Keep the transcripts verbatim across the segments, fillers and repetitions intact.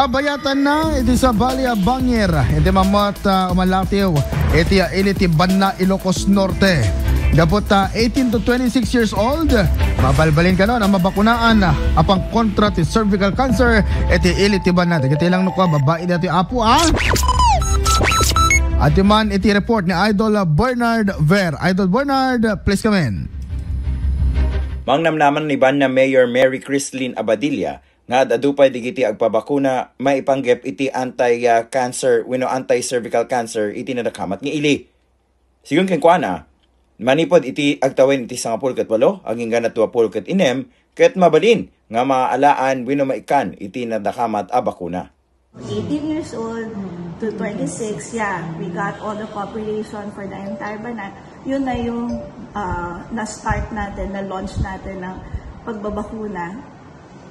Abayatanna iti sabali a bangir iti mammuat, ah, umalatiw iti, ah, ili ti banna Ilocos Norte. Gapu ta eighteen to twenty-six years old, mabalbalin kano a mabakunaan a pangkontra ti cervical cancer iti ili ti banna. Dagiti lang no kua, babai daytoy, apo, ah. Adu man iti report ni Idol Bernard Ver. Idol Bernard, please come in. Mangnamnaman ni banna Mayor Mary Christine Abadilla nga ad-adu pay dagiti agpabakuna maipanggep iti anti-, ah, cancer wenno anti-cervical cancer iti nadakamat nga ili. Sigun kenkuana, manipud iti agtawen iti sangapulo ket walo agingga duapulo ket innem ket mabalin nga maalaan wenno maikkan iti nadakamat a bakuna. Eighteen years old to twenty-six, yeah, we got all the population for the entire banat. Yun na yung, ah, na-start natin, na-launch natin ng pagbabakuna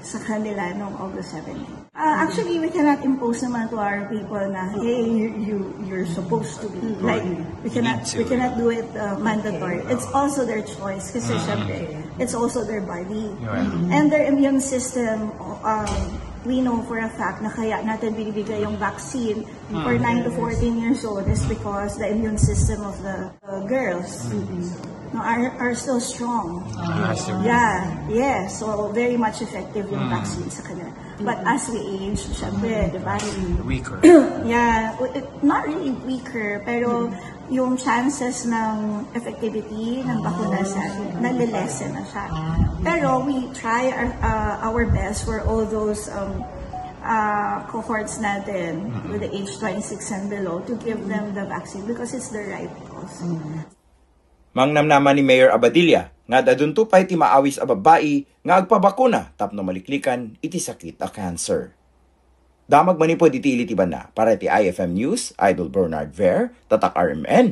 sa kanila noong August seventeen. Ah, actually, we cannot impose naman to our people na, "Hey, you, you, you're supposed to be." Mm. Like, we cannot, we cannot do it, uh, mandatory. It's also their choice kasi syempre, it's also their body. Right. And their immune system, um, we know for a fact na kaya natin binibigay yung vaccine for nine to fourteen years old is because the immune system of the, uh, girls, no, are, are still strong. Ah, still. Yeah, yes. So, very much effective yung vaccine sa kanila. But as we age, syempre, di ba? Weaker. Yeah, w-, it-, not really weaker, pero yung chances ng effectivity ng bakuna sa atin, nalilesen na siya. Pero we try our, uh, our best for all those, um, uh, cohorts natin with the age twenty-six and below to give them the vaccine because it's the right cause. Mangnamnama ni Mayor Abadilla nga ad-adunto pay ti maawis a babbai nga agpabakuna tapno maliklikan iti sakit a cancer. Damag manipud iti ili ti banna. Para iti I F M News, Idol Bernard Ver, Tatak R M N.